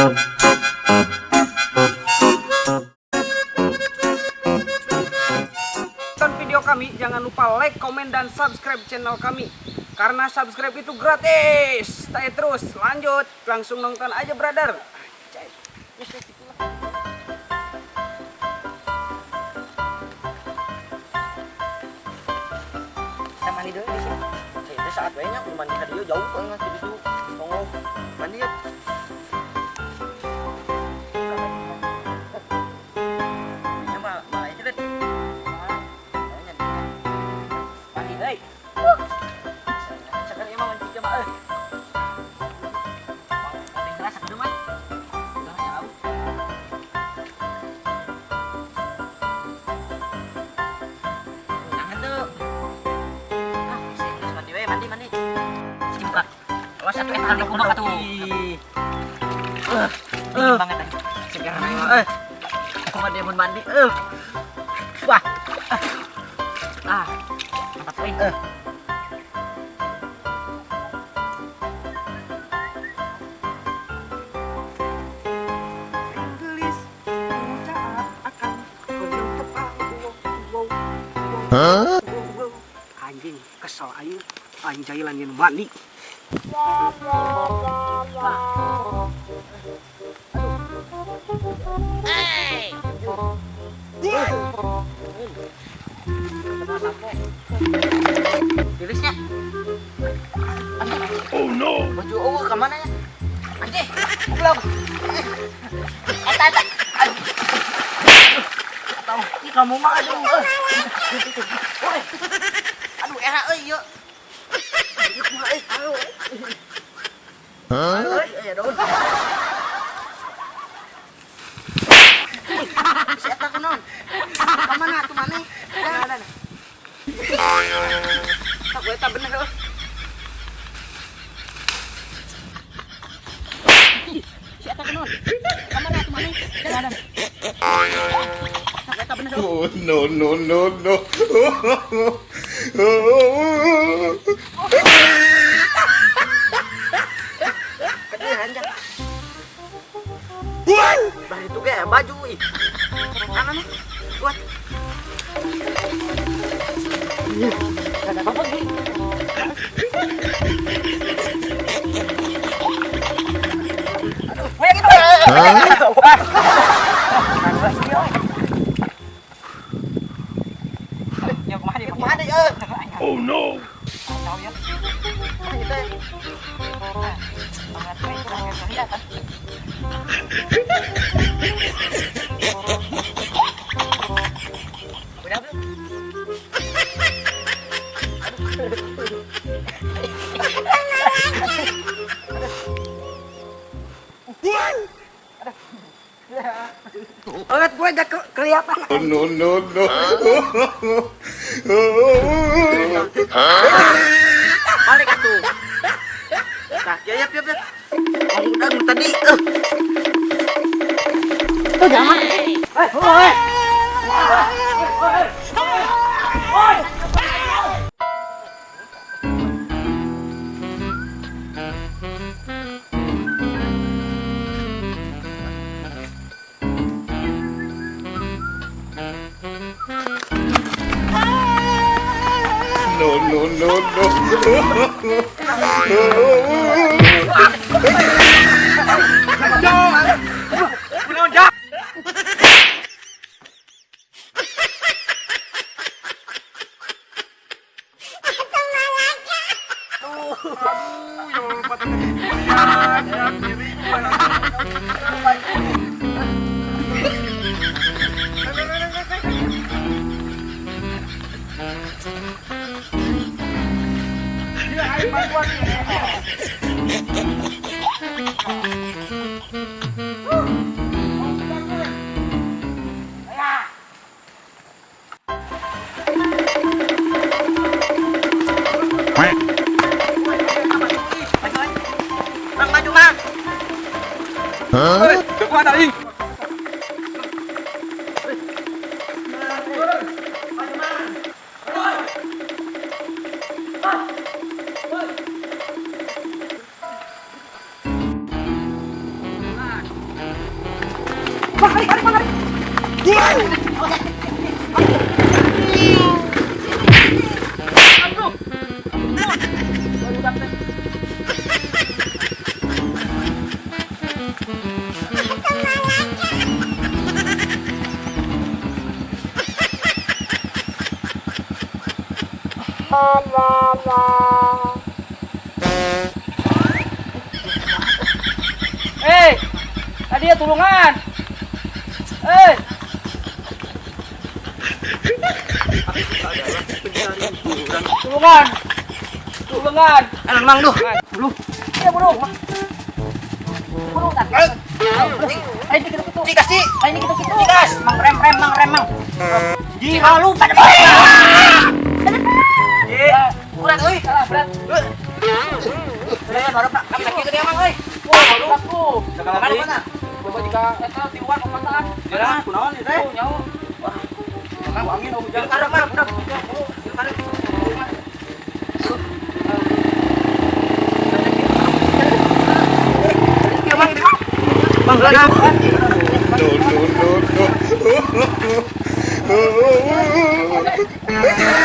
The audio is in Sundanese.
Nonton video kami, jangan lupa like, komen, dan subscribe channel kami. Karena subscribe itu gratis. Stay terus, lanjut, langsung nonton aja, brother. Kita mandi dulu di sini. Itu saat banyak mandi ka dieu jauh banget di situ. Tonggo mandi ya. Ini mah mah itu deh. Mandi deui. Sekarang emang mandi mah euy. Mandi keras kudu mah. Udah jauh. Jangan tuh. Ah, geus mandi we, mandi mandi. Buka. Awas atuh eta anu kumaha atuh. Dingin banget tadi. Segar mah euy. Aku mah dia mun mandi euy. Wah. Ah, mantap euy. Gelis, akan Anjing, kesel aing. Aing jailan yen mandi. Tirisnya. Oh no! Baju eueuh ka mana ya? Anjing. Goblok. Eta eta. Aduh. Tahu, ih kamu mah aduh. Oi. Aduh, era euy ieu. Ieu kumaha euy? Aduh. Hah? Euy, aduh. Si eta kunaon? Ka mana atuh maneh? Tak gue tak bener euy. Si eta kunaon? Ka mana atuh maneh? Tak eta bener. Oh no no no no! Aduh, anjing. Bah itu ge baju ih. Tangan buat. Ada apa lagi? Aduh, kayak gitu. Huh? Ya kumaha deui? Kumaha deui euy? Oh no! Tahu ya. Kumaha ieu teh? Udah belum? Banget gue gak kelihatan. Oh no no no! Balik atuh. Nah, ya ya ya. Kamu udah tadi. Tuh jangan. Oi. No no no no! Bang maju mang. Huh? Aduh. Barudak teh. Eh, tadi ya tulungan. Eh. Tulungan. Tulungan. Aduh, Mang duh. Bulu. Iya, bulu. Bulu tak. Ayo ini gitu-gitu. Cikas, Ci. Ayo ini gitu-gitu. Cikas. Mang rem rem mang rem mang. Ji, Malu pada. Kurang euy. Salah berat. Berat baru Pak. Kamu kieu dia mang euy. Wah, baru aku. Segala Mana mana? Coba jika eta tiwan opataan. Ya, kunaon ieu teh? Oh, nyaho. Wah. Angin hujan. Karep, Mang. Karep. Bang, No, no, no, no.